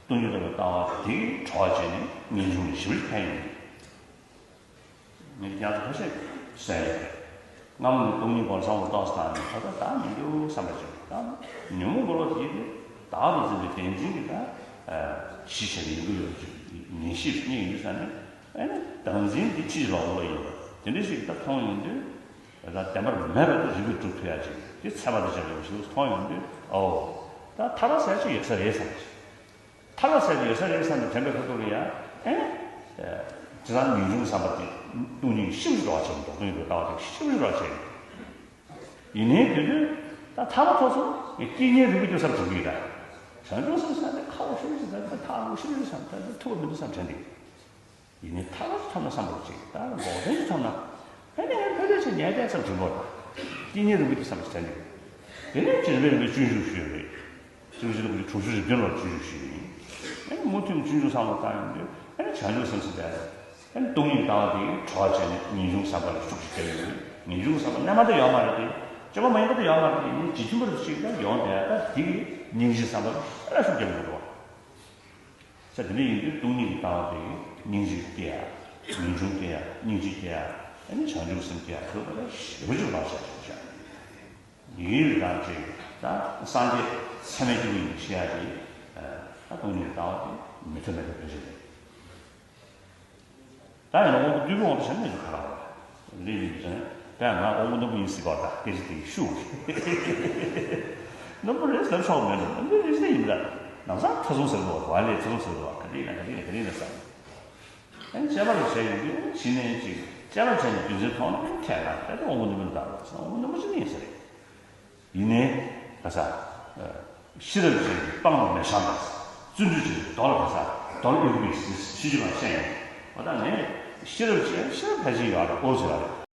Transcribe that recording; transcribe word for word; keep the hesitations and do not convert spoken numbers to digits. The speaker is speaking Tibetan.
སྟོང་ཉིད་ལྟ་བུའི་ལྟ་བ་དེ་གྲོགས་བྱས་ནས་ངེས་འབྱུང་ལ་ཞིབ་ཏུ་ཕན་ཡོང་གི། ངས་ཀྱང་ཁ་ཤས་གསན་ཡོད་རེད། སྔ་མོ་ནས་སྟོང་ཉིད་སྐོར་བསམ་བློ་གཏོང་སྟངས་ནི་ད་ལྟ་ད་མི་འདུག་བསམ་པ་ཅིག་ད་ཉོན་མོངས་འཁོར་བ་དེ་དེ་བདག་ཏུ་འཛིན་པའི་བདེན་འཛིན་གྱི་ད་གཞི་བྱས་ནས་ཡོང་གི་ཡོད་ཅིག་ངེས་ཤེས་རྙེད་ཡོང་དུས་ཙ་ནས། ཨེ་ནི་བདག་འཛིན་འདི་ཅི་ལོག་ལོག་ཡིན་པ་དེ་འདྲ་ཞིག་ད་མཐོང་ཡོང་དུས། ད་བདེན་པར་མེད་པ་དེ་རིག་པས་སྒྲུབ་ཐུབ་ཡ་ཅིག་དེ་ཚད་པ་དང་བཅས་པ་ཡོད་ཞིག་མཐོང་ཡོང་དུས། ཨོ། ད་ཐར་པ་ཟེར་ཅིག་ཡོད་ས་རེད་བསམ། ཐར་པ་ཟེར་ཅིག་ཡོད་ས་རེད་བསམ་ནས་དྲན་པའི་ཁ་ཐུག་ལ་ཡ། ཨེ། དེ་རང་ངེས་འབྱུང་བསམ་པ་དེ་སྟོང་ཉིད་ཤིན་ཏུ་འགྲོ་བ་བྱེད་མི་འདུག་སྟོང་ཉིད་ཀྱི་ལྟ་བ་དེ་ཤིན་ཏུ་འགྲོ་བ་བྱེད། ཡིན་ནའི་དེ་དུས་ད་ཐར་པ་ཐོབ་སོང་། སྐྱེ་གཉེན་རིག་པའི་སྐྱོ་སར་འགྲོ་གི་ཡོད་ད། བྱང་ཆུབ་སེམས་ཟེར་ནས་ཁག་པོ་ཤིན་ཏུ་ཞིག་ད་ཐར་པ་ཤིན་ཏུ་ཞིག་བསམ་ད་ཐུབ་པ་མི་འདུག་བསམ་དྲན་དེ། ཡིན་ནའི་ཐར་པ་ཐོབ་ན་བསམ་པ་ཅིག་ད་འགོག་བདེན་ཅིག་ཐོབ་ན། ཨ་ནི་ཕལ་ཆེར་ཉལ་བསྡད་ཙམ་དྲན་པོ་དང་། སྐྱེ་གཉེན་རིག་པའི་དེ་བསམ་པ་ཅིག་དྲན་འདུག་དེ་ནས་སྤྱིར་བཏང་རིག་པའི་སྤྱོད་འཇུག་ཞུས་རེད། སྤྱིར་བཏང་རིག་པའི་དྲུག་ཅུ་རེ་བདུན་ལ་སྤྱོད་འཇུག་ཞུས་ཡིན། ཨ་ནི་མུ་མཐུད་སྤྱོད་འཇུག་བསམ་བློ་བཏང་ཡོང་དུས་ཨ་ནི་བྱང་ཆུབ་སེམས་ཟེར་བས། ཨ་ནི་སྟོང་ཉིད་ལྟ་བ་དེ་གྲོགས་བྱས་ནས་ངེས་འབྱུང་བསམ་པ་ལ་ཤུགས་ཀྱིས་སྐྱེ་ཡོང་། ངེས་འབྱུང་བསམ་པ་རྣལ་མ་དེ་ཡོད་མ་རེད་དེ། སྤྱོད་པ་མ་ཡིན་པ་དེ་ཡོད་མ་རེད་དེ། ཡིན་ནའི་ཇི་མཐུན་པར་ཞིག་ད་ཡོང་དེ་ད་དེ་གི་སྙིང་རྗེ་བསམ་པ་ལ་ཤུགས་ཀྱིས་སྐྱེ་ཡོང་འགྲོ་བ། ས་དེ་འདྲ་ཡིན་དུས་སྟོང་ཉིད་ཀྱི་ལྟ་བ་དེ་སྙིང་རྗེ་སྐྱེ་ཡ། ངེས་འབྱུང་སྐྱེ་ཡ། སྙིང་རྗེ་སྐྱེ་ཡ། ཨ་ནི་བྱང་ཆུབ་སེམས་སྐྱེ་ཡ་ཐུབ་པ་ལ་ཞེ་པོ་ཅིག་ལག་བྱ་ཞེས་བྱ། ཡིད་ལ་ཅིག་ད་སངས་རྒྱས་ཚད་མའི་སྐྱེས་བུ་ཡིན་ཞེས་ཡ་ཅིག་ད་སྟོང་ཉིད་ཀྱི་ལྟ་བ་དེ་མི་ཐུབ་མེད་པའི་དཔེ་ཆ་རེད། ད་ཡང་ན་དབང་པོ་རྟུལ་པོའི་དབང་དུ་བྱས་ན་མི་འདུག་ག་ར་བ་ལས་ཡིན་ཟེར། ད་ཡང་ང་དབང་པོ་རྣོན་པོ་ཡིན་སྲིད་པ་ད་སྐད་ཆ་དེ་ཤུགས་རེད། རྣོན་པོ་རེད་ཟེར་ཆོག་མེད་འགྲོ། རྣོན་པོ་རེད་ཟེར་ཡིན་ད། ལམ་སང་ཐེ་ཚོམ་ཟེར་གོ་བ་ལས་ཐེ་ཚོམ་ཟེར་གོ་བ་ག་དེ་ཡིན་ན་ག་དེ་ཡིན་ན་ག་དེ་ཡིན་ན་བསམ། ཨ་ནི་དཔྱད་པ་རུ་བྱས་ཡོང་དུས་ཕྱི་ནས་ཅིག་དཔྱད་པ་བྱས་ནས་རྒྱུ་མཚན་མཐོང་ན་ཁྱད་ལ་ད་དེ་དབང་པོ་རྣོན་པོ་ལ་བདག་རོགས་དབང་པོ་རྣོན་པོ་ཅི་ནས་ཡིན་ས་རེད། ཡིན་ནའི། ག་ས། ཤེས་རབ་ཅན་གྱི་སྤང་བླང་མེད་བཞག་ན། བརྩོན་འགྲུས་ཅན་གྱི་མདོ་ལ་ག་ས། མདོ་ལ་དབྱུག་པའི་ཤེས་བྱེད་ལ་ཤེས་ཡོང་། འོ་ད་ངས་ཤེས་རབ་ཅན་ཤེས་རབ་ཕལ་ཆེར་ཡོད་རེད། ཨོ་ཟེར་བ་རེད།